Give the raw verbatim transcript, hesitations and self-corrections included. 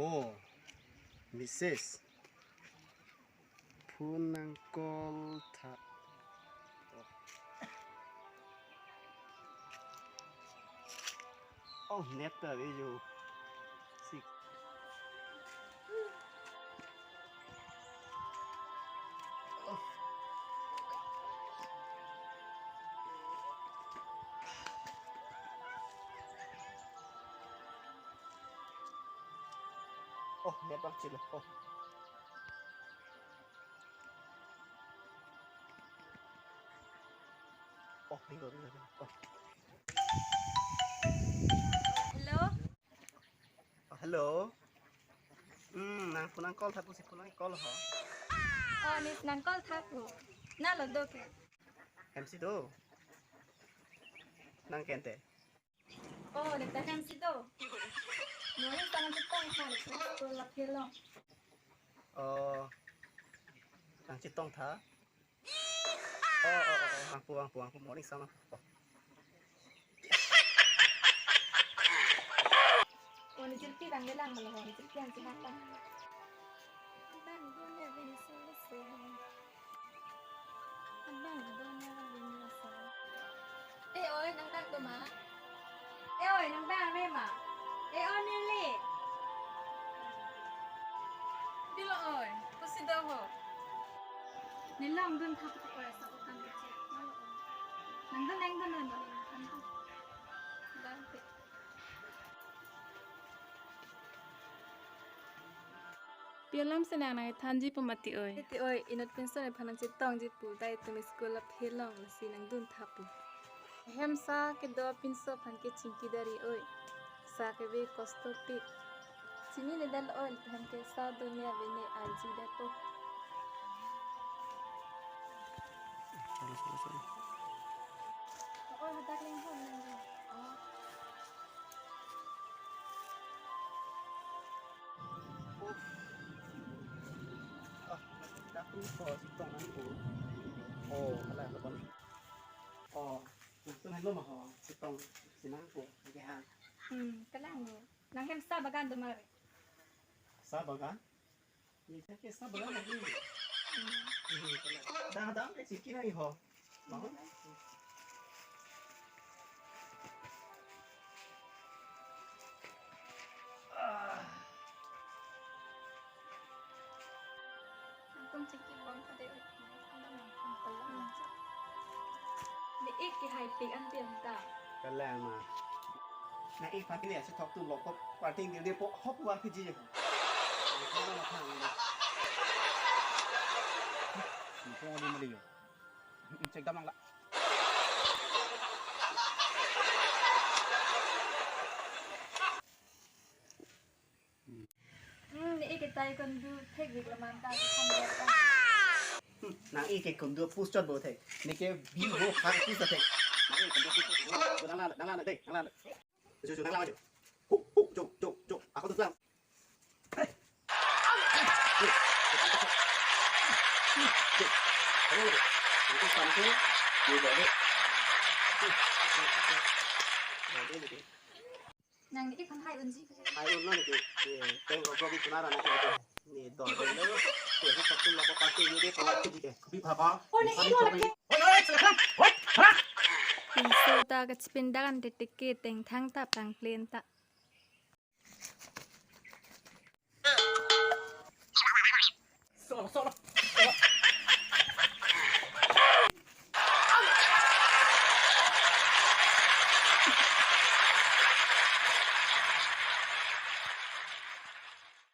Oh, Missus. Phone nang call tha. Oh, net ta ave jo. Sik. Oh. Oh, network chilo. Oh. Oh, bingo, bingo, bingo. Oh. Hello? Oh, hello. Hmm, nang phone nang call tha pusi phone nang call ho. Oh, Miss, nang call tha pu. Na lo do ke? M C do. Nang kente. Oh, neta M C do. Morning ta nangchetong tha, neta school la phelo. Oh, nangchetong tha. Oh, oh, oh, oh, nangpu, nangpu, nangpu, morning ta nangpu. Oh, ne jirpi bang belang malo, ne jirpi ang sihata. Bang dunia bini solo solo. Abang do ne abang do ne sa. Eh, oi, nang bang do ma? Eh, oi, nang bang me ma? Eh, oi, Nelly. Bilo, oi, pusi do ho? Ne long dun thap tu oi, sa ko kan kecil. Nang dun, nang dun, nang dun, nang dun. Bang te. Pi alam si nang nangthanji pu mati oi. Titi oi, inut pinso nephan nangchetongji pu, dai tumi school la phelong lasi nangdun tha pu. Hem sa kedo pinso aphan ke chingki dari oi. Sa keve kosto pik. Chini ne dal oi, hem ke sa dunia bini arji dato. Sorry, sorry, sorry. Oi, hadak ling hon nang. Oh. Ah, dak ni ko chetong nangpo. Oh, kalang lo kon. Oh, nangtum helo ma ho, chetong si nangpo, ke ha. Hmm, kalang lo. Nang hem sa bagan do ma re? Sa bagan? Ni ke sa bagan lagi. Hmm. Dah, dah, ke chingki nang ho. Mau na? Ah. Nangtum chingki pon tha de. Nang nangtum pon tha. Ne ik kehai pik an tiang ta. Kalang ma. Ne ik phan ke ne si thok tum lok ko party dil de po hop wa phiji je. Ko na thang ne. Ko di mali yo. Cek damang la. Hmm, ne ik ke taekwondo thekvik lo man ta, ke kham ya ta. Hmm, nang ik ke taekwondo push chot bo thek. Ne ke bi bo khak push thek. Nang ik taekwondo push chot bo. Nang la, nang la, dei, nang la. Jo, jo, nang la jo. Hu, hu, jo, jo, jo. Ako tu lang. Hey. Nang ne ik phan hai unji. Hai un non ke, ke, teng ko ko bi kuna ra na ke. Ni do do lo. Ke ko tu lo ko pa ke ye de ko wa ke ji ke. Bi pha ba. Oh, ne ik lo ke. Oi, oi, oi, oi, oi. Pinso ta kachipindak an titi ke tengthang ta pangplen ta.